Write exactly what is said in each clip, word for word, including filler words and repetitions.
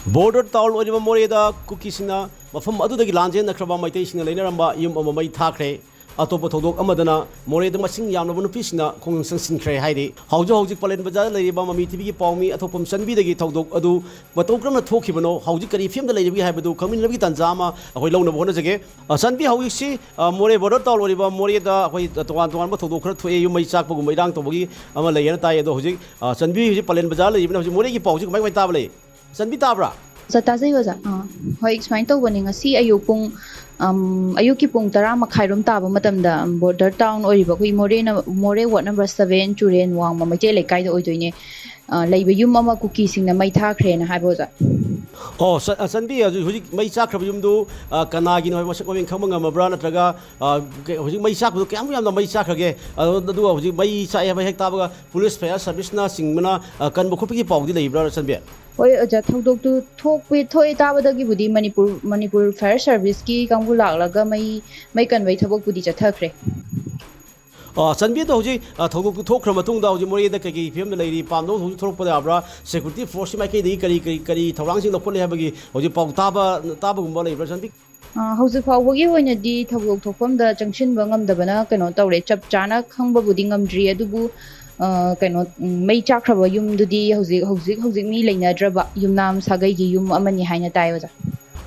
Border town ꯑꯣꯏꯔꯤꯕ ꯃꯣꯔꯦꯗ ꯀꯨꯀꯤꯁꯤꯡꯅ ꯃꯐꯝ ꯑꯗꯨꯗꯒꯤ ꯂꯥꯟꯖꯦꯟꯅꯈ꯭ꯔꯕ ꯃꯩꯇꯩꯁꯤꯡꯅ ꯂꯩꯅꯔꯝꯕ ꯌꯨꯝ ꯑꯃ ꯃꯩ ꯊꯥꯈ꯭ꯔꯦ꯫ ꯑꯇꯣꯞꯄ ꯊꯧꯗꯣꯛ ꯑꯃꯗꯅ ꯃꯣꯔꯦꯗ ꯃꯁꯤꯡ ꯌꯥꯝꯂꯕ ꯅꯨꯄꯤꯁꯤꯡꯅ ꯈꯣꯡꯖꯪ ꯆꯪꯁꯤꯟꯈ꯭ꯔꯦ ꯍꯥꯏꯔꯤ꯫ ꯍꯧꯖꯤꯛ ꯍꯧꯖꯤꯛ ꯄꯂꯦꯟ ꯕꯖꯥꯔꯗ ꯂꯩꯔꯤꯕ ꯃꯃꯤ ꯇꯤꯚꯤꯒꯤ ꯄꯥꯎꯃꯤ ꯑꯊꯣꯛꯄꯝ ꯆꯟꯕꯤꯗꯒꯤ ꯊꯧꯗꯣꯛ ꯑꯗꯨ ꯃꯇꯧ ꯀꯔꯝꯅ ꯊꯣꯛꯈꯤꯕꯅꯣ, ꯍꯧꯖꯤꯛ ꯀꯔꯤ ꯐꯤꯕꯝꯗ ꯂꯩꯔꯤꯕꯒꯦ ꯍꯥꯏꯕꯗꯨ ꯈꯪꯃꯤꯟꯅꯕꯒꯤ ꯇꯥꯟꯖꯥ ꯑꯃ ꯑꯩꯈꯣꯏ ꯂꯧꯅꯕ ꯍꯣꯠꯅꯖꯒꯦ꯫ ꯑ, ꯆꯟꯕꯤ, ꯍꯧꯖꯤꯛꯁꯤ, ꯑ, ꯃꯣꯔꯦ ꯕꯣꯔꯗꯔ ꯇꯥꯎꯟ ꯑꯣꯏꯔꯤꯕ ꯃꯣꯔꯦꯗ ꯑꯩꯈꯣꯏ ꯇꯣꯉꯥꯟ ꯇꯣꯉꯥꯟꯕ ꯊꯧꯗꯣꯛ ꯈꯔ ꯊꯣꯛꯑꯦ, ꯌꯨꯝ ꯃꯩ ꯆꯥꯛꯄꯒꯨꯝꯕ ꯏꯔꯥꯡ ꯇꯧꯕꯒꯤ ꯑꯃ ꯂꯩꯌꯦꯅ ꯇꯥꯏ꯫ ꯑꯗꯣ ꯍꯧꯖꯤꯛ, ꯑ, ꯆꯟꯕꯤ ꯍꯧꯖꯤꯛ ꯄꯂꯦꯟ ꯕꯖꯥꯔ ꯂꯩꯔꯤꯕꯅ ꯍꯧꯖꯤꯛ ꯃꯣꯔꯦꯒꯤ ꯄꯥꯎꯁꯤ ꯀꯃꯥꯏ ꯀꯃꯥꯏ ꯇꯥꯕ ꯂꯩ? ꯆꯟꯕꯤ ꯇꯥꯕ꯭ꯔꯥ? ꯑꯣꯖꯥ, ꯇꯥꯖꯩ ꯑꯣꯖꯥ꯫ ꯑꯥ, ꯍꯣꯏ, ꯁꯨꯃꯥꯏꯅ ꯇꯧꯕꯅꯤ꯫ ꯉꯁꯤ ꯑꯌꯨꯛ ꯄꯨꯡ, ꯑꯝ, ꯑꯌꯨꯛꯀꯤ ꯄꯨꯡ ꯇꯔꯥ ꯃꯈꯥꯏꯔꯣꯝ ꯇꯥꯕ ꯃꯇꯝꯗ, ꯑꯝ, ꯕꯣꯔꯗꯔ ꯇꯥꯎꯟ ꯑꯣꯏꯔꯤꯕ ꯑꯩꯈꯣꯏ ꯃꯣꯔꯦꯅ, ꯃꯣꯔꯦ ꯋꯥꯔꯗ ꯅꯝꯕꯔ ꯁꯚꯦꯟ, ꯆꯨꯔꯦꯟ ꯋꯥꯡꯃ ꯃꯩꯇꯩ ꯂꯩꯀꯥꯏꯗ ꯑꯣꯏꯗꯣꯏꯅꯦ꯫ ꯑ, ꯂꯩꯕ ꯌꯨꯝ ꯑꯃ ꯀꯨꯀꯤꯁꯤꯡꯅ ꯃꯩ ꯊꯥꯈ꯭ꯔꯦꯅ ꯍꯥꯏꯕ, ꯑꯣꯖꯥ꯫ ꯑꯣ, ꯆ-, ꯑ, ꯆꯟꯕꯤ, ꯍꯧꯖꯤꯛ, ꯍꯧꯖꯤꯛ ꯃꯩ ꯆꯥꯛꯈ꯭ꯔꯕ ꯌꯨꯝꯗꯨ, ꯑ, ꯀꯅꯥꯒꯤꯅꯣ ꯍꯥꯏꯕ ꯃꯁꯛ ꯃꯃꯤꯡ ꯈꯪꯕ ꯉꯝꯃꯕ꯭ꯔꯥ? ꯅꯠꯇ꯭ꯔꯒ, ꯑ, ꯀ-, ꯍꯧꯖꯤꯛ ꯃꯩ ꯆꯥꯛꯄꯗꯨ ꯀꯌꯥꯝ ꯌꯥꯝꯅ ꯃꯩ ꯆꯥꯛꯈ꯭ꯔꯒꯦ? ꯑꯗꯨ, ꯑꯗꯨꯒ ꯍꯧꯖꯤꯛ ꯃꯩ ꯆꯥꯛꯑꯦ ꯍꯥꯏꯕ ꯍꯦꯛ ꯇꯥꯕꯒ ꯄꯨꯂꯤꯁ ꯐꯥꯌꯔ ꯁꯥꯔꯚꯤꯁꯅ ꯆꯤꯡꯕꯅ, ꯑ, ꯀꯟꯕ ꯈꯣꯠꯄꯒꯤ ꯄꯥꯎꯗꯤ ꯂꯩꯕ꯭ꯔꯥ, ꯆꯟꯕꯤ? ꯍꯣꯏ, ꯑꯣꯖꯥ, ꯊꯧꯗꯣꯛꯇꯨ ꯊꯣꯛꯄꯤ-, ꯊꯣꯛꯑꯦ ꯇꯥꯕꯗꯒꯤꯕꯨꯗꯤ ꯃꯅꯤꯄꯨꯔ, ꯃꯅꯤꯄꯨꯔ ꯐꯥꯌꯔ ꯁꯥꯔꯚꯤꯁꯀꯤ ꯀꯥꯡꯕꯨ ꯂꯥꯛꯂꯒ ꯃꯩ, ꯃꯩ ꯀꯟꯕꯒꯤ ꯊꯕꯛꯄꯨꯗꯤ ꯆꯠꯊꯈ꯭ꯔꯦ꯫ ꯑ, ꯆꯟꯕꯤ, ꯑꯗꯣ ꯍꯧꯖꯤꯛ, ꯑ, ꯊꯧꯗꯣꯛꯇꯨ ꯊꯣꯛꯈ꯭ꯔ ꯃꯇꯨꯡꯗ ꯍꯧꯖꯤꯛ ꯃꯣꯔꯦꯗ ꯀꯩꯀꯩ ꯐꯤꯕꯝꯗ ꯂꯩꯔꯤ? ꯄꯥꯝꯅꯕ ꯊꯧꯗꯣꯛ ꯊꯣꯛꯂꯛꯄ ꯌꯥꯕ꯭ꯔꯥ? ꯁꯦꯀ꯭ꯌꯨꯔꯤꯇꯤ ꯐꯣꯔꯁꯀꯤ ꯃꯥꯏꯀꯩꯗꯒꯤ ꯀꯔꯤ, ꯀꯔꯤ, ꯀꯔꯤ ꯊꯧꯔꯥꯡꯁꯤꯡ ꯂꯧꯈꯠꯂꯦ ꯍꯥꯏꯕꯒꯤ ꯍꯧꯖꯤꯛ ꯄꯥꯎ ꯇꯥꯕ, ꯇꯥꯕꯒꯨꯝꯕ ꯂꯩꯕ꯭ꯔꯥ, ꯆꯟꯕꯤ? ꯑ, ꯍꯧꯖꯤꯛ ꯐꯥꯎꯕꯒꯤ ꯑꯣꯏꯅꯗꯤ ꯊꯧꯗꯣꯛ ꯊꯣꯛꯐꯝꯗ ꯆꯪꯁꯤꯟꯕ ꯉꯝꯗꯕꯅ ꯀꯩꯅꯣ ꯇꯧꯔꯦ, ꯆꯞ ꯆꯥꯅ ꯈꯪꯕꯕꯨꯗꯤ ꯉꯝꯗ꯭ꯔꯤ, ꯑꯗꯨꯕꯨ, ꯑ, ꯀꯩꯅꯣ, ꯎꯝ, ꯃꯩ ꯆꯥꯛꯈ꯭ꯔꯕ ꯌꯨꯝꯗꯨꯗꯤ ꯍꯧꯖꯤꯛ, ꯍꯧꯖꯤꯛ, ꯍꯧꯖꯤꯛ ꯃꯤ ꯂꯩꯅꯗ꯭ꯔꯕ ꯌꯨꯝꯅꯥꯝ ꯁꯥꯒꯩꯒꯤ ꯌꯨꯝ ꯑꯃꯅꯤ ꯍꯥꯏꯅ ꯇꯥꯏ, ꯑꯣꯖꯥ꯫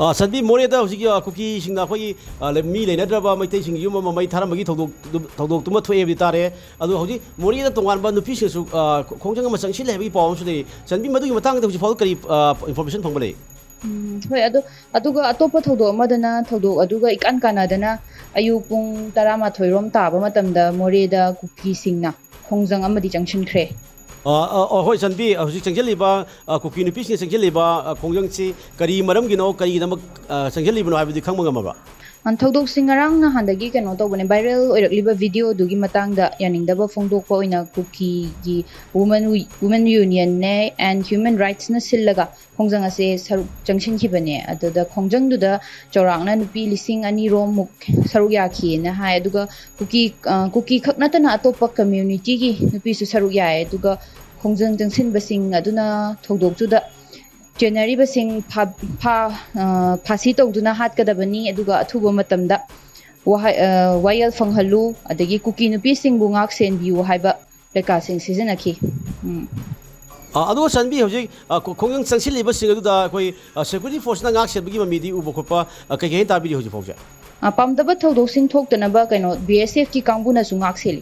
ꯑ, ꯆꯟꯕꯤ, ꯃꯣꯔꯦꯗ ꯍꯧꯖꯤꯛꯀꯤ, ꯑ, ꯀꯨꯀꯤꯁꯤꯡꯅ ꯑꯩꯈꯣꯏꯒꯤ, ꯑ, ꯂꯩ-, ꯃꯤ ꯂꯩꯅꯗ꯭ꯔꯕ ꯃꯩꯇꯩꯁꯤꯡꯒꯤ ꯌꯨꯝ ꯑꯃ ꯃꯩ ꯊꯥꯔꯝꯕꯒꯤ ꯊꯧꯗꯣꯛ-, ꯊꯧꯗꯣꯛꯇꯨꯃ ꯊꯣꯛꯑꯦ ꯍꯥꯏꯕꯗꯤ ꯇꯥꯔꯦ꯫ ꯑꯗꯣ ꯍꯧꯖꯤꯛ ꯃꯣꯔꯦꯗ ꯇꯣꯉꯥꯟꯕ ꯅꯨꯄꯤꯁꯤꯡꯁꯨ, ꯑ, ꯈꯣꯡꯖꯪ ꯑꯃ ꯆꯪꯁꯤꯜꯂꯦ ꯍꯥꯏꯕꯒꯤ ꯄꯥꯎ ꯑꯃꯁꯨ ꯂꯩ꯫ ꯆꯟꯕꯤ, ꯃꯗꯨꯒꯤ ꯃꯇꯥꯡꯗ ꯍꯧꯖꯤꯛ ꯐꯥꯎꯕ ꯀꯔꯤ, ꯑ, ꯏꯟꯐꯣꯔꯃꯦꯁꯟ ꯐꯪꯕ ꯂꯩ? ꯎꯝ, ꯍꯣꯏ, ꯑꯗꯣ, ꯑꯗꯨꯒ ꯑꯇꯣꯞꯄ ꯊꯧꯗꯣꯛ ꯑꯃꯗꯅ, ꯊꯧꯗꯣꯛ ꯑꯗꯨꯒ ꯏꯀꯥꯟ ꯀꯥꯟꯅꯗꯅ ꯑꯌꯨꯛ ꯄꯨꯡ ꯇꯔꯥꯃꯥꯊꯣꯏ ꯔꯣꯝ ꯇꯥꯕ ꯃꯇꯝꯗ ꯃꯣꯔꯦꯗ ꯀꯨꯀꯤꯁꯤꯡꯅ ꯈꯣꯡꯖꯪ ꯑꯃꯗꯤ ꯆꯪꯁꯤꯟꯈ꯭ꯔꯦ꯫ ꯑ, ꯑ, ꯑ, ꯍꯣꯏ, ꯆꯟꯕꯤ, ꯍꯧꯖꯤꯛ ꯆꯪꯁꯤꯜꯂꯤꯕ, ꯑ, ꯀꯨꯀꯤ ꯅꯨꯄꯤꯁꯤꯡꯅ ꯆꯪꯁꯤꯜꯂꯤꯕ, ꯑ, ꯈꯣꯡꯖꯪꯁꯤ ꯀꯔꯤ ꯃꯔꯝꯒꯤꯅꯣ, ꯀꯔꯤꯒꯤꯗꯃꯛ, ꯑ, ꯆꯪꯁꯤꯜꯂꯤꯕꯅꯣ ꯍꯥꯏꯕꯗꯨ ꯈꯪꯕ ꯉꯝꯃꯕ꯭ꯔꯥ? ꯑ, ꯊꯧꯗꯣꯛꯁꯤ ꯉꯔꯥꯡ ꯅꯍꯥꯟꯗꯒꯤ ꯀꯩꯅꯣ ꯇꯧꯕꯅꯦ, ꯚꯥꯏꯔꯦꯜ ꯑꯣꯏꯔꯛꯂꯤꯕ ꯚꯤꯗꯤꯑꯣꯗꯨꯒꯤ ꯃꯇꯥꯡꯗ ꯌꯥꯅꯤꯡꯗꯕ ꯐꯣꯡꯗꯣꯛꯄ ꯑꯣꯏꯅ ꯀꯨꯀꯤꯒꯤ woman we-, woman ꯌꯨꯅꯤꯌꯟꯅꯦ and human ꯔꯥꯏꯠꯁꯅ ꯁꯤꯜꯂꯒ ꯈꯣꯡꯖꯪ ꯑꯁꯦ ꯁꯔꯨꯛ ꯆꯪꯁꯤꯟꯈꯤꯕꯅꯦ꯫ ꯑꯗꯨꯗ ꯈꯣꯡꯖꯪꯗꯨꯗ ꯆꯥꯎꯔꯥꯛꯅ ꯅꯨꯄꯤ ꯂꯤꯁꯤꯡ ꯑꯅꯤ ꯔꯣꯝꯃꯨꯛ ꯁꯔꯨꯛ ꯌꯥꯈꯤꯑꯅ ꯍꯥꯏ꯫ ꯑꯗꯨꯒ ꯀꯨꯀꯤ, ꯑ, ꯀꯨꯀꯤ ꯈꯛ ꯅꯠꯇꯅ ꯑꯇꯣꯞꯄ ꯀꯝꯃ꯭ꯌꯨꯅꯤꯇꯤꯒꯤ ꯅꯨꯄꯤꯁꯨ ꯁꯔꯨꯛ ꯌꯥꯏ꯫ ꯑꯗꯨꯒ ꯈꯣꯡꯖꯪ ꯆꯪꯁꯤꯟꯕꯁꯤꯡ ꯑꯗꯨꯅ ꯊꯧꯗꯣꯛꯇꯨꯗ ꯆꯦꯟꯅꯔꯤꯕꯁꯤꯡ ꯐꯥ- ꯐꯥ- ꯑ, ꯐꯥꯁꯤ ꯇꯧꯗꯨꯅ ꯍꯥꯠꯀꯗꯕꯅꯤ, ꯑꯗꯨꯒ ꯑꯊꯨꯕ ꯃꯇꯝꯗ ꯋꯥꯍ- ꯑ, ꯋꯥꯌꯦꯜ ꯐꯪꯍꯜꯂꯨ, ꯑꯗꯒꯤ ꯀꯨꯀꯤ ꯅꯨꯄꯤꯁꯤꯡꯕꯨ ꯉꯥꯛ ꯁꯦꯟꯕꯤꯌꯨ ꯍꯥꯏꯕ ꯂꯩꯀꯥꯁꯤꯡ ꯁꯤꯖꯤꯟꯅꯈꯤ꯫ ꯎꯝ꯫ ꯑ, ꯑꯗꯨꯒ ꯆꯟꯕꯤ, ꯍꯧꯖꯤꯛ ꯑ, ꯈꯣ- ꯈꯣꯡꯖꯪ ꯆꯪꯁꯤꯜꯂꯤꯕꯁꯤꯡ ꯑꯗꯨꯗ ꯑꯩꯈꯣꯏ ꯑ, ꯁꯦꯀ꯭ꯌꯨꯔꯤꯇꯤ ꯐꯣꯔꯁꯅ ꯉꯥꯛ ꯁꯦꯟꯕꯒꯤ ꯃꯃꯤꯗꯤ ꯎꯕ ꯈꯣꯠꯄ ꯑ, ꯀꯩ ꯀꯩ ꯍꯥꯏꯅ ꯇꯥꯕꯤꯔꯤ ꯍꯧꯖꯤꯛ ꯐꯥꯎꯁꯦ? ꯑ, ꯄꯥꯝꯗꯕ ꯊꯧꯗꯣꯛꯁꯤꯡ ꯊꯣꯛꯇꯅꯕ ꯀꯩꯅꯣ ꯕꯤ ꯑꯦꯁ ꯑꯦꯐꯀꯤ ꯀꯥꯡꯕꯨꯅꯁꯨ ꯉꯥꯛ ꯁꯦꯜꯂꯤ꯫